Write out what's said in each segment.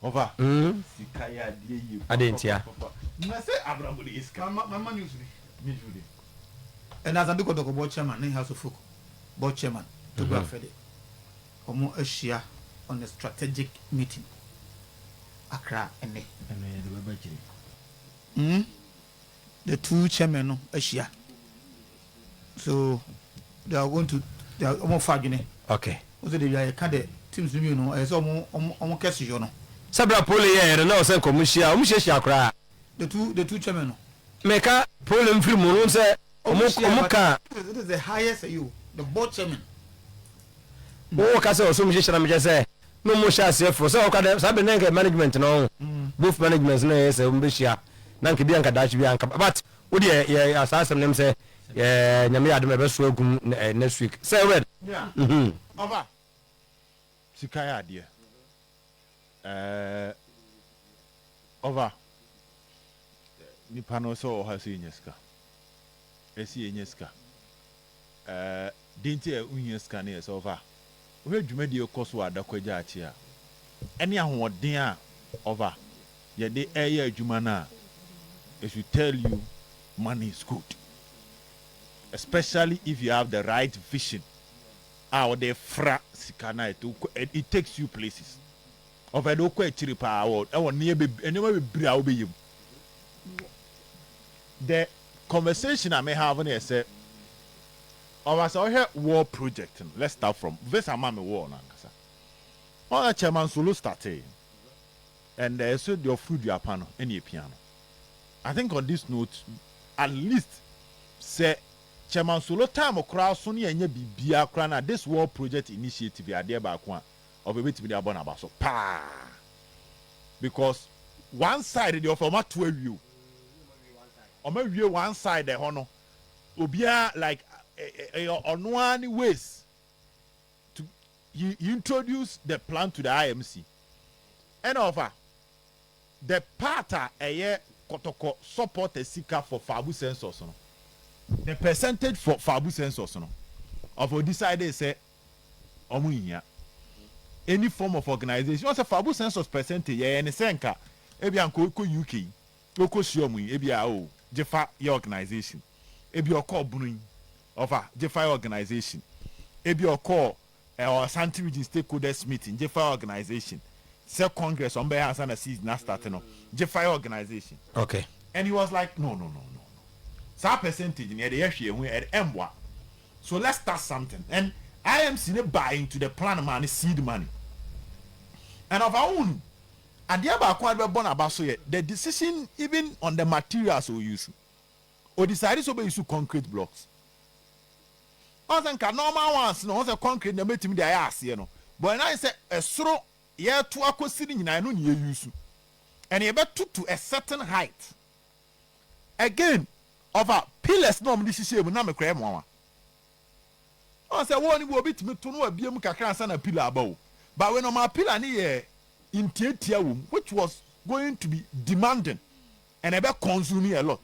Ɔfa sika yɛ adeɛ yie. Adɛn ntia? Papa na sɛ abrabɔ de yɛ sika. Mama news bi. News bi. Ɛna Asante Kotoko board chairman ne Hearts of Oak board chairman Togo Afede wɔn ahyia on a strategic meeting Accra ɛnɛ. Ɛno yɛde bɛba akyire. The two chairmen no ahyia, so they are going to they are wɔn fa adwene. Wọ́n sɛ de wia yɛ ka de teams no mmienu ɛyɛ sɛ wɔn kɛse yɔ no. Sɛ bra Pole yɛɛ no na ɔsɛ nkɔmɔ hyia, ɔmo hyiahyia koraa. The two chairmen no. Meka Pole mfiri mu no sɛ ɔmo ka. It is the highest, you, the board chairman. Wɔwɔ ka sɛ ɔsɔ ɔmo hyehyɛ na mekyɛ sɛ na ɔmo hyɛ aseɛ foro sɛ ɔka dɛ saa bere na nka management no ho, both management no yɛ sɛ ɔmo bɛhyia na nka bi anka daakye bi anka, but wo deɛ yɛ saa asɛm no sɛ yɛ Nyame yɛ adom ɛbɛso agum next week sɛ red. Ɔfa sika yɛ adeɛ ɔfa nipa no sɛ ɔwɔ ha sɛ yɛnya sika, ɛsi yɛnya sika de nti a wohia sika no yɛ sɛ ɔfa wohwɛ dwumadie kɔ so wɔ Adakɔ Agya akyi a, ɛne ahoɔden a ɔfa yɛde ɛyɛ adwuma no a, it should tell you money is good, especially if you have the right vision a wɔde fra sika na it takes you places. Ɔfɛ de wokɔ akyiri paa wɔ ɛwɔ nneɛma bebree a wobɛyɛ mu. The conversation a me have no yɛ sɛ ɔba sɛ ɔhwɛ wall project no, let's start from visa ma me wall no ankasa. Ɔna Chairman Solo started and ɛso deɛ ɔforo duapa no ɛne epia no. I think on this note, at least sɛ Chairman Solo time koraa so ne yɛnyɛ biribiara koraa na this wall project initiative yɛ adeɛ baako a ɔfɛ bɛtumi de abɔ n'aba so paa, because one side deɛ, ɔfɛ ɔmo ato awie o, ɔmo awie one side ɛhɔ no, obiara like ɛyɛ ɔno ara ne ways to he introduce the plan to the IMC. Ɛna ɔfa the part a ɛyɛ Kɔtɔkɔ supporter sika for Fabu census no, the percentage for Fabu census no, ɔfɔ decide sɛ ɔmo nhia any form of organisation. Wɔn sɛ Fabu census percentage yɛyɛ ne sɛ nka ebi a nka okɔ UK yi, okɔ sua ɔmo yi, ebi a o gye fa yɛ organisation, ebi ɔkɔ ɔbono yi, ɔfa gye fa yɛ organisation, ebi ɔkɔ Asante Region stakeholders meeting, gye fa yɛ organisation, sɛ congress ɔmo bɛyɛ ansa na season na start no, gye fa yɛ organisation. And he was like, No, no, no, no, no, saa percentage ni yɛde yɛ hwee ho, yɛde ɛmboa, so let's start something." And IMC ne buy into the plan ma ne seed money. And of our own adeɛ baako a bɛbɔ n'aba so yɛ the decision even on the materials o use. O decide sɛ ɔbɛ use concrete blocks. Ɔn sɛ nka normal ones no, ɔn sɛ concrete na mɛtumi de ayɛ aseɛ no, but ɛnan sɛ ɛsoro yɛto akɔsi no nyinaa, ɛno ne yɛ use and yɛbɛto to a certain height. Again, ɔfa pillars na ɔmo de hyehyɛ mu na mekora ɛmoa wa, ɔn sɛ wɔn ni bi obi tumi to no abie mu kakra ansa na pillar aba o, but when ɔmo pillar ne yɛ ntiatia wɔ mu, which was going to be demanding and ɛbɛ consume a lot,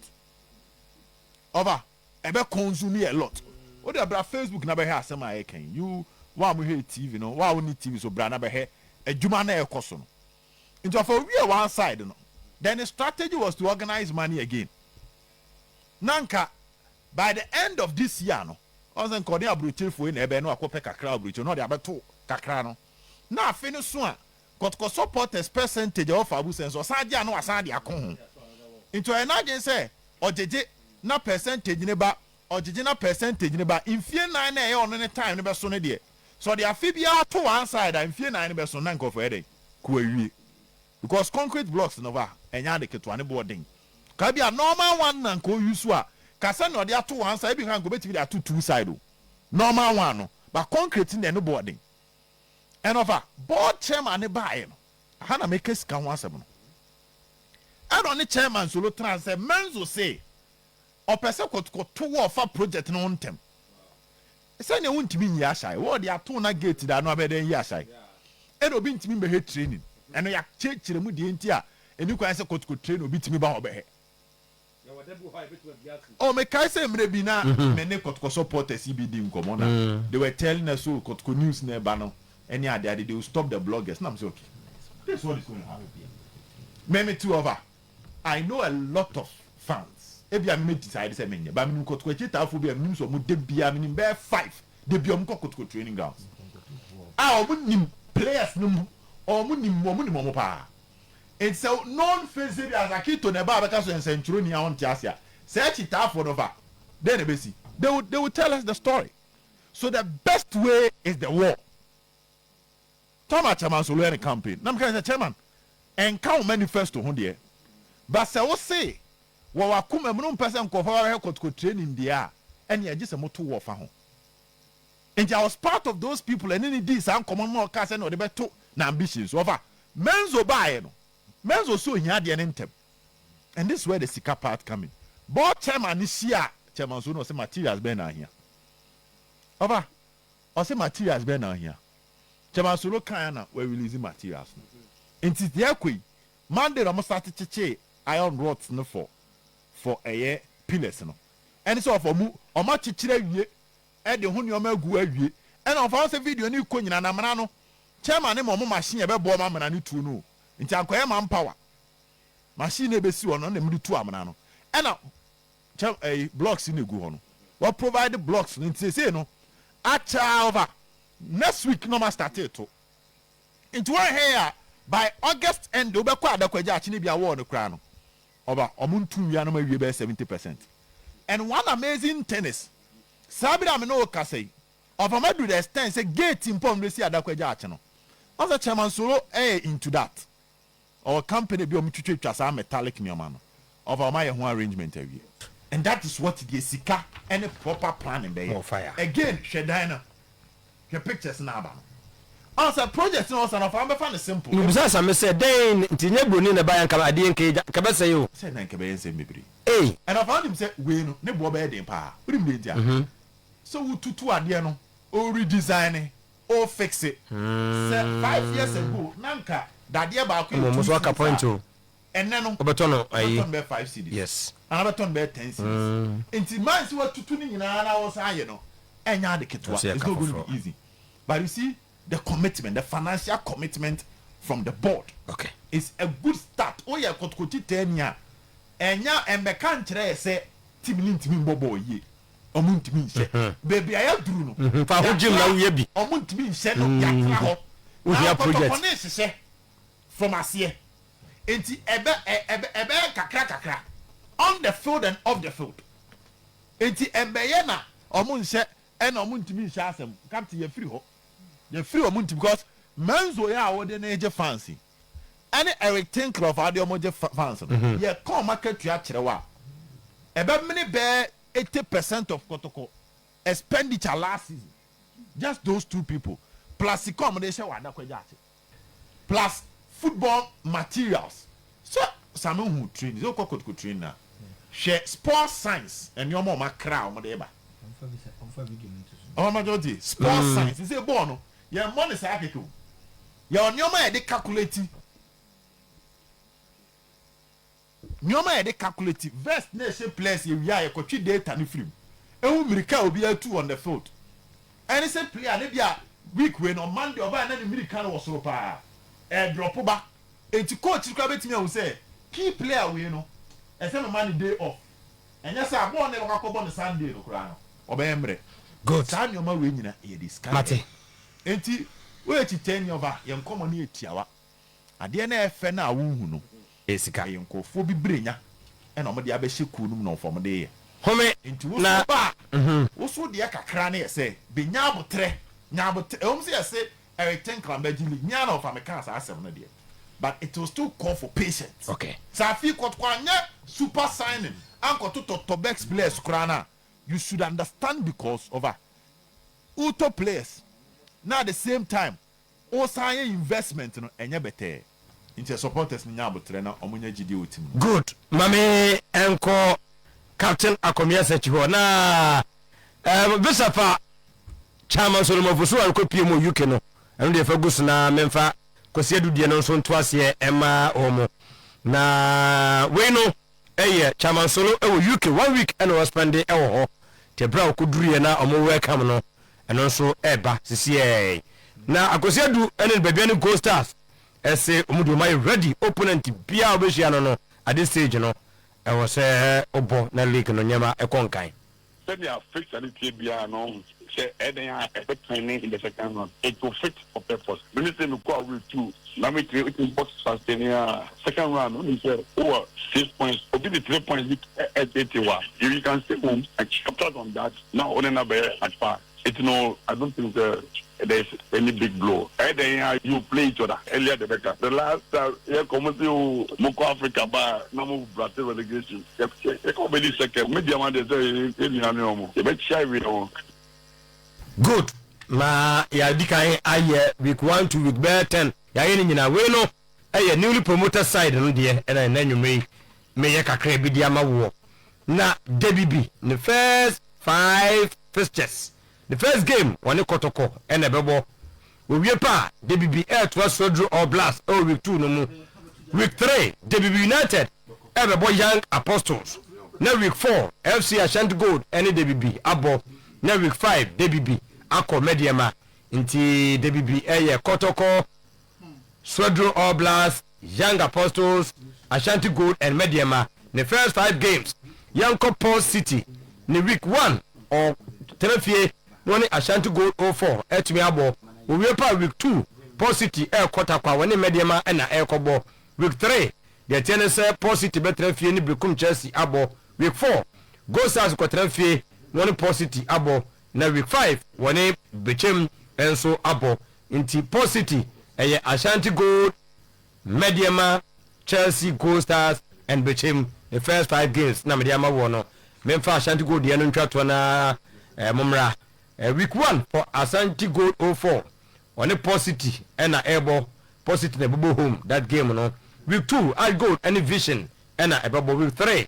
ɔfa ɛbɛ consume a lot. O de abira Facebook na bɛhwɛ asɛm a yɛka yi. You wa mo hwɛ TV no, wa wo ni TV so, bra na bɛhwɛ adwuma na ɛkɔ so no. Nti ɔfa owie one side no, then the strategy was to organize money again na nka by the end of this year no, ɔn sɛ nka ɔde aburokyerefoɔ yi na ɛbɛn no akɔpɛ kakra aburokyere na ɔde abɛto kakra no na afe no so a, Kɔtɔkɔ supporters percentage a ɔfa abu sɛn so, ɔsan gye a na wasan de ako ho. Nti ɔyɛ n'adwene sɛ ɔgyegye na percentage ne ba, ɔgyegye na percentage ne ba, mfie 4 na ɛyɛ ɔno ne time ne bɛso ne deɛ so ɔde afe biara to one side a, mfie 4 ne bɛso na nkɔfo yɛ dɛ ko awie, because concrete blocks no ba ɛnyɛ ade ketewa ne boɔden ka bi a normal one na nka oyi so a kasa na ɔde ato one side, ebi nka nka obetumi de ato two side o, normal one no, but concrete na ɛno boɔden. Ɛna ɔfa board chairman ne baayɛ no aha na meka sika ho asɛm no, ɛna ɔne Chairman Solo tena sɛ Menzo se ɔpɛ sɛ kɔtɔkɔto wɔ ɔfa project no ho ntɛm sɛnea wontumi nyi ahyɛ wɔde ato na gate da no abɛdɛ nyi ahyɛ, ɛna obi ntumi mbɛhwɛ training. Ɛno yɛakyerɛkyerɛ mu deɛ nti a ɛni kwan sɛ Kɔtɔkɔ training obi tumi ba hɔ bɛhwɛ. Oh, mekae sɛ mmerɛ bi na me ne Kɔtɔkɔ supporters yi bi di nkɔmmɔ na they were telling us, so Kɔtɔkɔ news na ɛba no ɛne ade ade, they will stop the bloggers. Na I'm say okay. This is what is going to happen. Me too over. I know a lot of fans. Ebi a me decide sɛ menyɛ, but menim Kotoko akyitaafoɔ bi a menim sɛ ɔmo de bia, menim bɛyɛ five de bia ɔmo kɔ Kotoko training grounds a ɔmo nim players no mu, ɔmo nim ɔmo paa. Nti sɛ known face bi Azakito na ɛba abɛka so nsɛntwerɛni a ɔnte ase a, sɛ akyitaafoɔ no fa then ebesi, they will tell us the story. So the best way is the wall. Tɔma Chairman Solo yɛ ne campaign na meka sɛ, "Chairman, ɛnka wo manifesto ho deɛ, but sɛ wo se wɔ wakoma mu no mpɛ sɛ nkɔfoɔ bɛhwɛ Kotoko training deɛ a, ɛne agye sɛ moto wɔ fa ho." Nti I was part of those people ɛne ne dii saa nkɔmmɔ no ma ɔka sɛ na ɔde bɛto na ambitions. Wɔfa Menzo baeɛ no, Menzo so ohia adeɛ ne ntɛm, and this is where the sika part come in. Board chairman ne hyia Chairman so no, ɔsɛ materials bɛn na ahia? Ɔfa ɔsɛ materials bɛn na ahia? Chairman Solo kan na wɔ release materials no. Nti deɛ ɛkɔ yi, Monday na ɔmo start kyekyee iron rods no for ɛyɛ pillars no. Ɛne sɛ ɔfɔ mu ɔmo akyekyere awie, ɛde ho nneɛma agu awie, ɛna ɔfa sɛ video ne kɔ nyina namana no, chairman ne ma ɔmo machine ɛbɛbɔ ɔmo amena ne tuo no. Nti ankɔyɛ man power machine na ebesi hɔ no na emu de tu amena no, ɛna kyɛ ɛyi blocks na egu hɔ no, wɔ provide blocks no. Nti sese no akyɛ over next week na ɔmo start to. Nti wɔn hɛ a, by August end wobɛkɔ Adako Jachie ne bi awɔ no koraa no, ɔba ɔmo ntu wia no ma wie bɛyɛ 70%. And one amazing thing is, saa bi na mi n'o kasa yi, ɔfama do the extent sɛ gate mpɔ mo si Adako Jachie no, ɔsɛ Chairman Solo ɛyɛ into that. Ɔwɔ company bi a ɔmo twitwa saa metallic nneɛma no. Ɔfa ɔmo ayɛ ho arrangement awie, and that is what deɛ sika ɛne proper planning bɛyɛ. More fire. Again, hwɛ dan no, hwɛ pictures na aba no. Ɔsɛ project na ɔsɛ no, ɔfa ɔbɛfa no simple. Mbisa same sɛ dɛn nti nyɛ buroni na ɛbaeɛ, nka adeɛ nka gya nka bɛsɛe o. Sɛ na nka bɛyɛ nsɛm bebree. Ei. Ɛna ɔfa wonim sɛ wei no ne boɔ bɛyɛ den paa. Wonim deɛ nti a sɛ wotutu adeɛ no, o redesign, o fix it, sɛ 5 years ago na nka dadeɛ baako yɛ mo 2 so aka cedis point a, o. Ɛnɛ no wobɛtɔ no ayi. Wobɛtɔ no bɛyɛ 5 cedis anaa bɛtɔ no bɛyɛ 10 cedis. Nti man sɛ watutu no nyinaa na wɔsan ayɛ no, ɛnyɛ ade ketewa. Ɛsɛ yɛ It's ka not going to foforɔ. be easy, but you see the commitment, the financial commitment from the board is a good start. Woyɛ kotokoti tɛni a, ɛnya ɛmbɛka nkyerɛ yɛ sɛ team ne ntumi mbɔ bɔɔl yie, ɔmo ntumi nhyɛ beebi a yɛduru no. Fa ho gym na woyɛ bi. Ɔmo ntumi nhyɛ no, yɛatena hɔ Wohia na project. Kɔtɔkɔ ne hyehyɛ from aseɛ. Nti ɛbɛ ɛ ɛbɛ ɛbɛyɛ kakra kakra on the field and off the field. Nti ɛbɛyɛ na ɔmo nhyɛ ɛna ɔmo ntumi nhyɛ asɛm. Captain, yɛfiri hɔ, yɛfiri ɔmo ntumi, because Menzo yɛ a wɔde ne gye fans yi ɛne Eric Tinkler of adeɛ ɔmo gye fans no, yɛ kɔn ɔmo akatua kyerɛ wa, ɛbɛmene bɛɛ 80% of Kɔtɔkɔ expenditure last season. Just those two people plus sika ɔmo de hyɛ wɔ Adako Jachie plus football materials. So same hu training sɛ wokɔ Kotoko training na hwɛ sports science nneɛma a ɔmo akra a ɔmo de ba, ɔmo majority sports science sɛ bɔɔl no yɛn mmɔ ne saa keke o, yɛ nneɛma a yɛde calculate, nneɛma a yɛde calculate vest na ɛhyɛ players. Yɛ wia a, yɛkɔtwe data no firim ehu mirika a obi atu on the field, ɛne sɛ player ne bi a week wei no, Monday ɔbaa na ne mirika no wɔ soro paa, ɛɛ ba eti coach kura bɛtumi ahu sɛ key player wei no, ɛsɛ mɛma ne day off. Ɛnyɛ sɛ abɔɔ ne bɛkɔ akɔbɔ ne Sunday no koraa no, ɔbɛyɛ mmerɛ. Good. Saa nneɛma wei nyina yɛde sika. Mate. Enti woyɛ kyikyɛn ni, ɔba yɛn nkɔmɔ no yɛ tiawa. Adeɛ no ɛfɛ no a wohu no, ɛyɛ sika. Ɛyɛ nkurɔfoɔ bi berenya ɛna ɔmode abɛhyɛ kuo no mu na ɔmfa ɔmode yɛ. Home. Nti wo Na so ba a, wo so deɛ kakra no yɛ sɛ bɛnya abotrɛ, nya abotrɛ. Ɛwom sɛ yɛse Eric Tinkler bɛgye league nya na ɔfa meka saa asɛm no deɛ, but it will still call for patience. Sɛ afei Kɔtɔkɔ anyɛ super signing ankɔtotɔ tobex players koraa no a, you should understand because of a wotɔ players na at the same time wosan yɛ investment no, ɛnyɛ bɛtɛɛ. Nti supporters no nya abotrɛ na ɔmo nya gyidie wɔ team no. Good. Mame ɛnkɔ Captain Akɔmia Sɛkyi hɔ na visa fa Chairman Solomon Fosu a rekɔ mu UK no, ɛno deɛ fa gu so na memfa Kwasi Adudeɛ no nso nto aseɛ ɛma wɔ mo. Na wei no ɛyɛ Chairman Solo ɛwɔ UK, one week ɛna wɔ spend ɛwɔ hɔ. Nti ɛberɛ a wɔkɔduruiɛ na ɔmo welcome no, ɛno nso ɛɛba sisiɛ. Na Akwasi Adu ɛne baabi ne Gold Stars. Ɛse ɔmo deɛ ɔmo ayɛ ready, opponent biaa a wobɛhyia no no at this stage no ɛwɔ sɛ wobɔ na league no nneɛma ɛkɔ nkan. Sɛnea fixture no teɛ biara no, sɛ ɛyɛ dɛn a ɛbɛtɛn ne in the second round. It will fit for purpose. Me ne sɛ mekɔ away two na metumi wotumi bɔ sustain a, second round no wonim sɛ wowɔ 6 points, obi de 3 points bi ɛtete wa, you can stay home and capitalize on that na wo ne no abɛyɛ at par. Nti no, I don't think sɛ there is any big blow. Ɛyɛ dɛn a you play each other earlier the better. The last time yɛ kɔ mo se o mo kɔ Africa ba na mo brate relegation, yɛ kɔ bɛ di second. Medeama deɛ sɛ yɛ nua ne ɔmo yɛbɛkyia awie ho. Good, ma yɛadi kan ayɛ week 1 to week bɛyɛ 10, yɛayɛ no nyinaa. Wei no ɛyɛ newly promoted side no deɛ, ɛna ɛnɛ nwummerɛ yi meyɛ kakra bi de ama woɔ. Na Debibi ne first five fixtures, the first game wɔne Kɔtɔkɔ ɛna ɛbɛbɔ. Wɔwie pa a, Debibi ɛɛtoa Swedru All Blacks ɛwɔ week 2 no mu. Week 3, Debibi United ɛbɛbɔ Young Apostles, na week 4, FC Ashanti Gold ɛne Debibi abɔ, na week 5, Debibi akɔ Medeama. Nti Debibi ɛyɛ Kɔtɔkɔ, Swedru All Blacks, Young Apostles, Ashanti Gold and Medeama, ne first five games. Yɛnkɔ Port City ne week 1, ɔtena fie na wɔne Ashanti Gold 04 ɛtumi abɔ. Wɔwie pa, week 2, Port City ɛrekɔ Takwa, wɔne Medeama ɛna ɛrekɔbɔ. Week 3 deɛ, teɛ ne sɛ Port City bɛtena fie ne Berekum Chelsea abɔ. Week 4, Gold Stars kɔtena fie na wɔne Port City abɔ, na week 5, wɔne Bechem nso abɔ. Nti Port City ɛyɛ Ashanti Gold, Medeama, Chelsea, Gold Stars and Bechem, the first five games na mede ama wɔ no. Memfa Ashanti Gold deɛ no ntwa toɔ na mommra. Week 1 for Ashanti Gold 04, ɔne Port City ɛna ɛrebɔ. Port City na ɛbɛbɔ home that game no. Week 2, Ash Gold ɛne Vision ɛna ɛbɛbɔ. Week 3,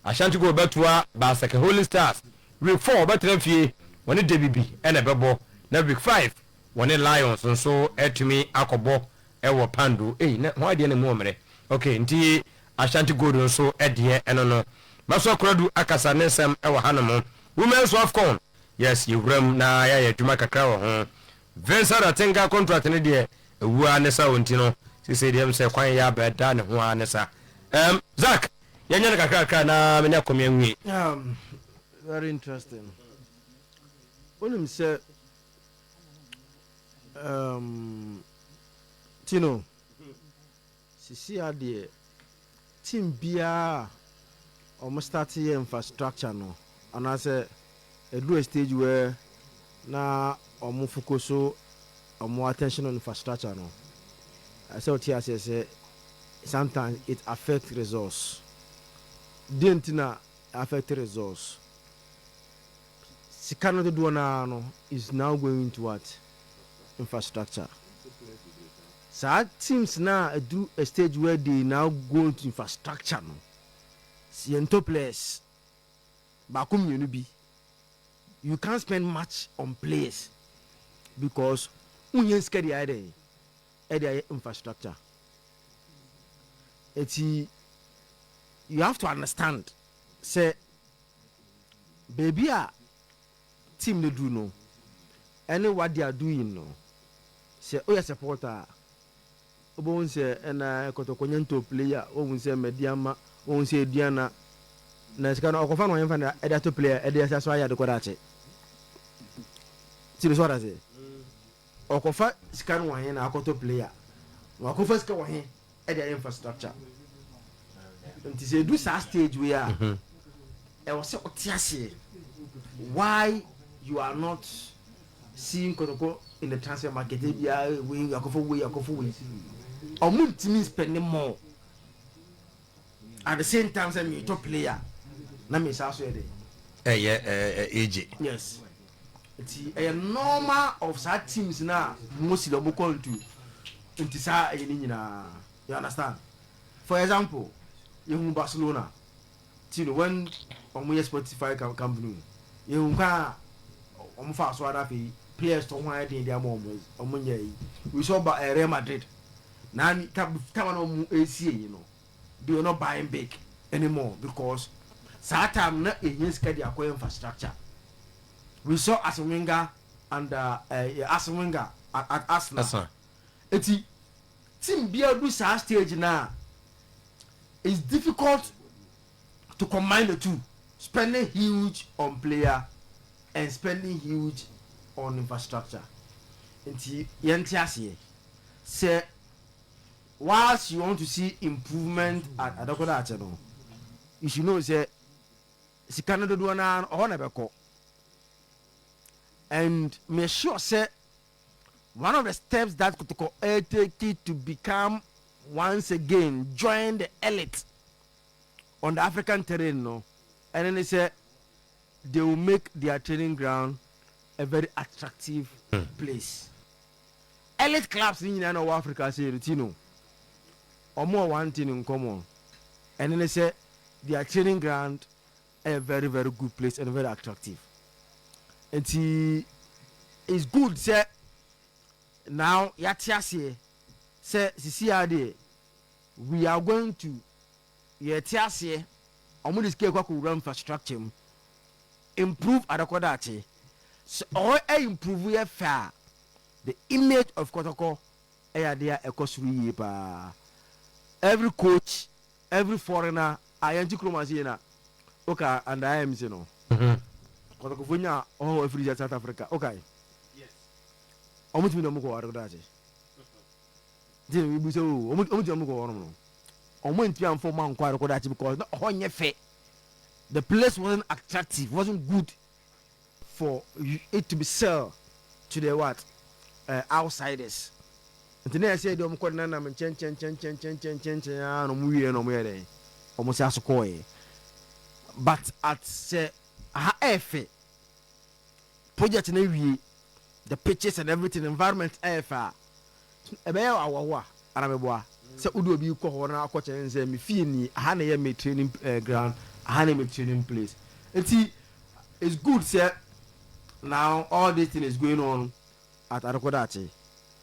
Ashanti Gold bɛtoa Basake Holy Stars. Week 4, ɔbɛtena fie, wɔne Debibi ɛna ɛbɛbɔ, na week 5, wɔne Lions nso ɛtumi akɔbɔ ɛwɔ Pando. Ei, na ho adeɛ na mu wɔ mmerɛ. Okay, nti Ashanti Gold nso ɛdeɛ ɛno no maso akoradu akasa ne nsɛm ɛwɔ hanom. Women's AFCON, yes, yɛwuram na yɛayɛ adwuma kakra wɔ ho. Vincent Atinga contract no deɛ, ɛwua ne sa o. Nti no sesei deɛ m sɛ kwan yɛ abɛda ne ho a ne sa. Zak, yɛnyɛ no kakrakra na mene akɔme awie. Very interesting. Wonim sɛ Tino sisi adeɛ, team biara a ɔmo start yɛ infrastructure no anaasɛ ɛduru a stage where na ɔmo focus ɔmo attention on infrastructure no, ɛsɛ ɔte aseɛ sɛ sometimes it affect results. Deɛ nti na affect results, sika no dodoɔ naa no is now going to what? Infrastructure. Saa teams na ɛduru a stage where they now go into infrastructure no, yɛntɔ players baako mmienu bi. You can't spend much on players because wonyɛ sika de ayɛ dɛn, ɛde ayɛ infrastructure. Eti you have to understand sɛ beebi a team no duru no ɛne what they are doing no, sɛ oyɛ supporter a, wobɛhu sɛ ɛna Kɔtɔkɔ nyɛ ntɔ player, wohu sɛ Medeama, wohu sɛ Aduana na sika no ɔkɔfa no ɔyɛmfa no ɛde ato player, ɛde ɛsɛ so ayɛ ade kɔda akye tiri so ɔda sɛ ɔkɔfa sika no wɔ he na akɔtɔ player, na wakɔfa sika wɔ he ɛde ayɛ infrastructure. Nti sɛ edu saa stage wei a, ɛwɔ sɛ ɔte aseɛ why you are not seeing Kɔtɔkɔ in the transfer market. Ebia wei akɔfɔ, wei akɔfɔ, wei ɔmo ntumi spend more at the same time sɛ mi tɔ player na mi sa so yɛ de. Ɛyɛ ɛɛ egye. Yes, nti ɛyɛ normal of saa teams na mostly ɔmo kɔ into. Nti saa ɛyɛ ne nyinaa, you understand? For example, yehu Barcelona ti no, when ɔmo yɛ Spotify company, yehu kwan a ɔmo fa so ara, afei players tɔ ho ayɛ den de ama ɔmo. Ɔmo nyɛ yi, we saw ba Real Madrid na time na ɔmo esie yi no, they were not buying big anymore because saa time na ehia sika de akɔ infrastructure. We saw Arsene Wenger and Arsene Wenger at Arsenal. Arsenal. Eti. Team biara du saa stage no a, it's difficult to combine the two, spending huge on player and spending huge on infrastructure. Nti yɛnte aseɛ sɛ whilst you want to see improvement at Adako Daakye no, you should know sɛ sika no dodoɔ no ara ɔhɔ na ɛbɛkɔ. And me sure sɛ one of the steps that Kotoko take to become once again join the elite on the African terrain no, ɛne ne sɛ they will make their training ground a very attractive place. Elite clubs ni nyinaa na ɔwɔ Africa sɛ yɛreti no, ɔmo wɔ one thing in common, ɛne ne sɛ their training ground a very very good place and very attractive. Nti it's good sɛ now yɛate aseɛ sɛ sisi adeɛ we are going to yɛte aseɛ, ɔmo de sika ekɔ akɔwura infrastructure mu, improve Adako Daakye. So ɔhɔ ɛ improve yɛ fɛ a, the image of Kɔtɔkɔ ɛyɛ adeɛ a ɛkɔ soro yie paa. Every coach, every foreigner a yɛn ti kurom ase yi na oka under IMC no, Kɔtɔkɔfo nya ɔhɔ afiri South Africa, okay, ɔmo tumi na ɔmo kɔ Adako Daakye nti na ebi sɛ o ɔmo tumi ɔmo kɔ hɔnom no, ɔmo ntumi anfɔ ɔmo ankɔ Adako Daakye because na ɔhɔ nyɛ fɛ. The place wasn't attractive, wasn't good for it to be sell to the what, outsiders. Nti na yɛsɛ deɛ ɔmo kɔ nenam nkyɛnkyɛnkyɛnkyɛnkyɛnkyɛnkyɛn ara na ɔmo wie na ɔmo yɛ dɛ ɔmo sɛ aso kɔɔɛ. But at sɛ aha ɛɛfɛ, project na wie, the pitches and everything, environment ɛɛfɛ a, ɛbɛyɛ awɔho a anamɛboa sɛ wode obi kɔ hɔ na akɔ kyɛn sɛ me fie ni aha na yɛ me training ground, aha na yɛ me training place. Nti it's good sɛ now all this thing is going on at Adako Daakye,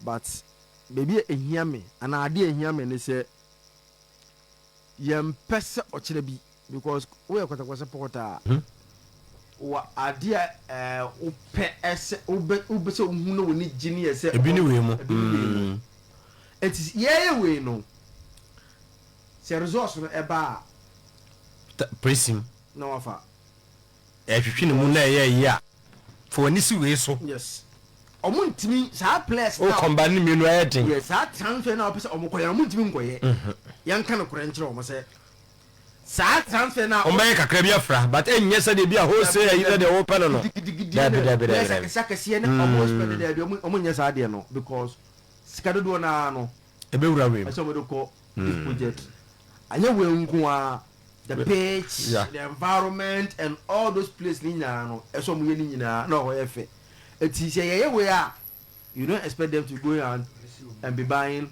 but baabi a ehia me anaa adeɛ a ehia me ne sɛ yɛmpɛ sɛ ɔkyerɛ bi, because woyɛ Kɔtɔkɔ supporter a, wɔ adeɛ a wopɛ ɛsɛ wobɛ sɛ wohu na w'ani gye ne yɛ sɛ Ebi ne wei mu. Ebi ne wei mu. Nti yɛyɛ wei no sɛ results no ɛba a, Presim na wafa. Ɛhwehwɛ ne mu na ɛyɛ yi a, fa w'ani si wei so. Yes, ɔmo ntumi saa players o na kɔmba ne mmienu ayɛ den. Yes, saa transfer na ɔpɛ sɛ ɔmo kɔyɛ no, ɔmo ntumi nkɔyɛ. Yɛnka no korɛ nkyerɛ ɔmo sɛ saa transfer na ɔmbɛyɛ kakra bi afra, but ɛnyɛ sɛdeɛ bi a wholesale ayi sɛdeɛ wɔpɛ no. Gidigidi. Dabi, dabi, dabi, players dabi. Akɛseɛ akɛseɛ ne ɔmo spend, dabi, ɔmo nyɛ saa adeɛ no because sika dodoɔ naa no ɛbɛwura wei mu. Ɛsɛ ɔmo de kɔ this project. Anyɛ wei nko a, the pitch, the environment and all those place ne nyinaa no, ɛsɛ ɔmo yɛ ne nyinaa na ɔhɔ yɛ fɛ. Eti sɛ yɛyɛ wei a, you don't expect them to go out and be buying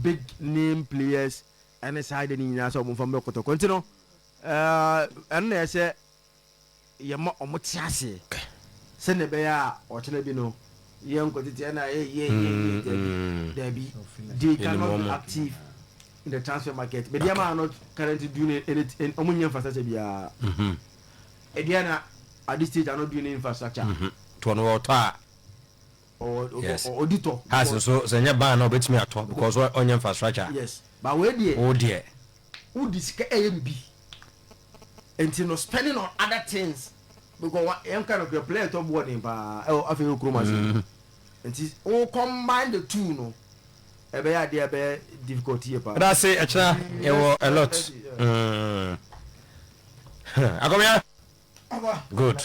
big name players ɛne saa de ne nyinaa sɛ ɔmo nfa mbɛ Kɔtɔkɔ. Nti no ɛno na ɛsɛ yɛma ɔmo te aseɛ sɛnea ɛbɛyɛ a ɔkyerɛ bi no yɛn nkɔ tete ɛna yɛ yɛ yɛ yɛ. Dabi, dabi, they cannot be active in the transfer market. Medeama are not currently doing anything. Ɔmo nyɛ infrastructure biara. Aduana at this stage are not doing any infrastructure. Toɔ no wɔtɔ a Or Yes. ɔdi tɔ. Hearts nso sɛ nyɛ ban na ɔbɛtumi atɔ because ɔnyɛ infrastructure. Yes, but wei deɛ, wo deɛ wodi sika ɛyɛ bibi nti no spending on other things because wa yɛn ka no kura player tɔ boɔ den paa ɛwɔ afei wɔ kurom ase. Nti wo combine the two no, ɛbɛyɛ adeɛ ɛbɛyɛ difficult yie paa. Ɛda ase. Ɛkyena yɛwɔ a lot. Akɔmia good.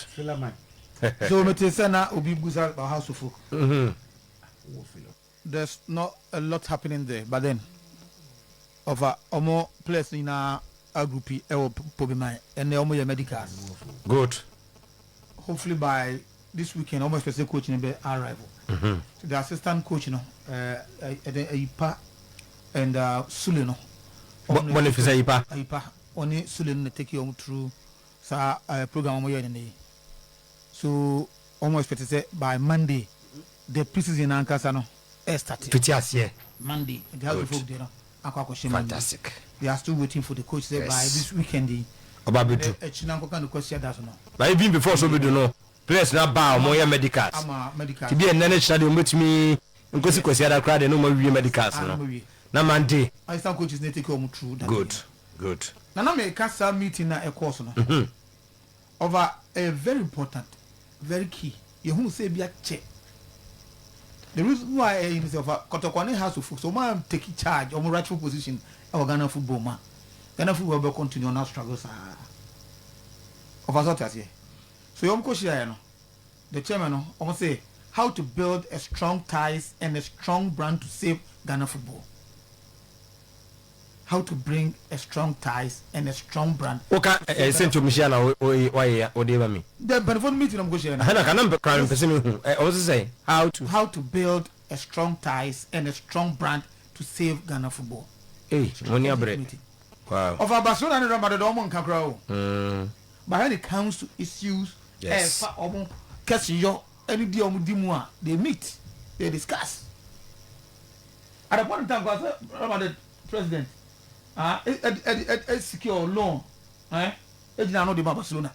So mete sɛ na obi busa about Hearts of Oak. There's not a lot happening there, but then ɔfa ɔmo players no nyinaa agroupi ɛwɔ Pobiman ɛnɛ, ɔmo yɛ medicals. Hopefully by this weekend ɔmo expect sɛ coach no bɛ arrive. So the assistant coach no, ɛdɛ Ayipa and Sule no. Boniface Ayipa. Ayipa ɔne Sule no na take ɔmo through saa program ɔmo yɛ ne ne yi. So ɔmo expect sɛ by Monday the pre-season ankasa no ɛ start. Fiti aseɛ. Monday the Hearts of Good. Oak de no akɔ akɔhyɛ Monday. They are still waiting for the coach sɛ by this weekend yi. Ɔba bɛdu. Ɛkyina nkɔka no kwasi ada so no. But even before so bɛdu no, players na ba a ɔmo yɛ medicals. Ama medicals. Ti bi ɛnɛ ne kyerɛ deɛ ɔmo bɛtumi Nkosi Kwasiada koraa deɛ na ɔmo awie medicals Ah, no. na ɔmo awie. Na Monday. Assistant coaches na take ɔmo through that. Good good. Na na meka saa meeting na ɛkɔɔ so no. Ɔfa ɛyɛ very important, very key. Yɛhunu sɛ ebi akyɛ. The reason why ɛyɛ ni sɛ ɔfa Kɔtɔkɔ ne Hearts of Oak so ɔmo a take charge, ɔmo rightful position ɛwɔ Ghana football mu a, Ghana football bɛ continue ɔna struggle saa. Ɔfa sɛ ɔte aseɛ. So yɛn kɔ hyia yɛ no, the chairman no, ɔmo say how to build a strong ties and a strong brand to save Ghana football. How to bring a strong ties and a strong brand. Woka ɛ sɛ nti ɔmo hyia na wayɛ wode ba mi. The mpanyinfoɔ no meeting na ɔmo kɔ hyia no. Ɛhɛn na kana mpɛ kora mpɛ sɛ mehu ɛ ɔmo sɛ how to. How to build a strong ties and a strong brand to save Ghana football. Ee, mo ni abere. Meeting. Wow. Ɔfa Barcelona ne Real Madrid, ɔmo nka koraa o. But when it comes to issues, ɛfa ɔmo kɛseyɔ ɛne di a ɔmo di mu a, they meet, they discuss. At the point in time, kò sɛ Real Madrid president ah ɛ ɛ ɛ ɛ secure loan egyina ano de ma Barcelona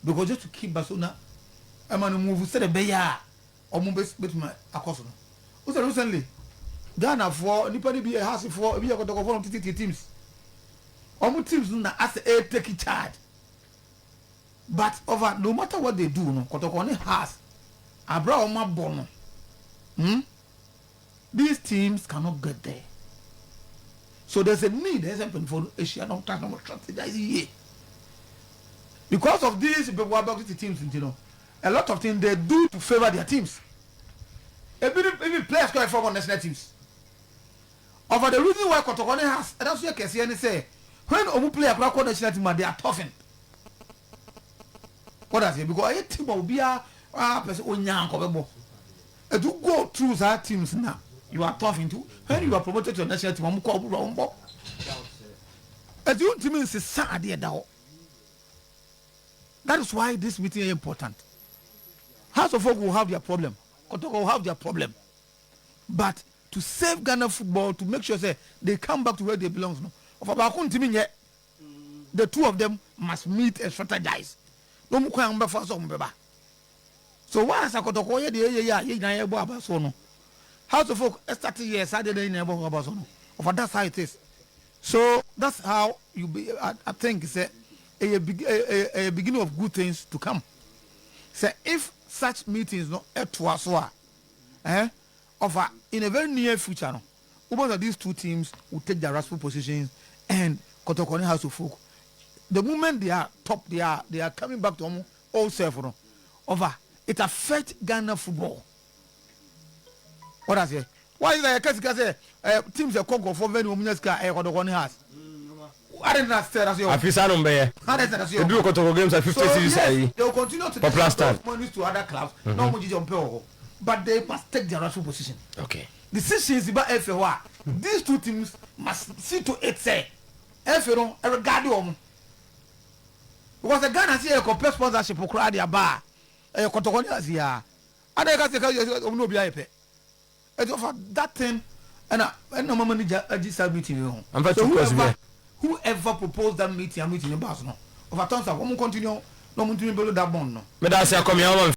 because just to keep Barcelona ɛma no move sɛde bɛyɛ a ɔmo bɛ bɛtumi akɔ so no. O sɛ recently Ghana foɔ nipa ni bi yɛ Hearts foɔ, ebi yɛ Kɔtɔkɔfoɔ no tete teams, ɔmo teams no na asɛ ɛ take charge. But over no matter what they do no, Kɔtɔkɔ ne Hearts abira ɔmo abɔ no, These teams cannot get there, so there's a need ɛsɛ mpanyinfoɔ no ahyia na ɔmo ta na ɔmo strategize yie because of these people about the teams nti no, a lot of things they do to favour their teams. Ebi even players kɔ ɛfɔ national teams. Over the reason why Kɔtɔkɔ ne Hearts ɛda so yɛ kɛseɛ ne sɛ when ɔmo player kora kɔ national team a, they are toughen. What does it? Because ɛyɛ team a obiara a pɛ sɛ onya nkɔ bɛbɔ etu go through saa teams na you are tough into when you are promoted to the national team, ɔmo kɔ ɔmo wura ɔmo bɔ etu ntumi nsesa adeɛ da hɔ. That is why this meeting is important. Hearts of Oak will have their problem, Kotoko will have their problem, but to save Ghana football, to make sure say they come back to where they belong no, ɔfa baako ntumi nyɛ. The two of them must meet and strategize na ɔmo kwan a ɔmo bɛfa so ɔmo bɛba so. Once Akɔtɔkɔ yɛ deɛ ɛyɛ yɛ a yɛ nyinaa yɛ bɔ aba so no, Hearts of Oak start yɛ saa deɛ yɛ nyinaa bɔ aba so no, ɔfa that's how it is. So that's how you be. I think say ɛyɛ beginning of good things to come sɛ if such meetings no ɛtoa so a, ɔfa in a very near future no, both of these two teams will take their rightful positions. And Kotoko ne Hearts of Oak, the moment they are top, they are coming back to ɔmo old self no, ɔfa it affect Ghana football. What I say, why is that? Yɛ kɛse sɛ teams ɛkɔ nkɔfɔ venue, ɔmo nya sika ɛyɛ Kotoko ne Hearts adi na sɛ ɛda so yɛ. Afi saa no mbɛyɛ. Adi na so yɛ. Ebi Kotoko games a 50 So cedis yes, ayi. they will continue to Popular distribute stand. those monies to other clubs na ɔmo gyegye ɔmo pɛ wɔ hɔ, but they must take their rightful position. Decisions ba FA hɔ a, these two teams must see to it sɛ FA no regard wɔn, because the Ghana say yɛ kɔpɛ sponsorship koraa de aba a, ɛyɛ Kɔtɔkɔ ne ase a ada yɛ ka se ka ɔmo ne obi ayɛ pɛ. Ɛti ɔfa that thing ɛna ɔmo ani gya agye saa meeting yi ho. Amfa So two course whoever bi. whoever propose that meeting, a meeting no ba so no, ɔfa thumbs up, ɔmo continue na ɔmo ntumi build that bond no. Meda ase akɔmia ɔma.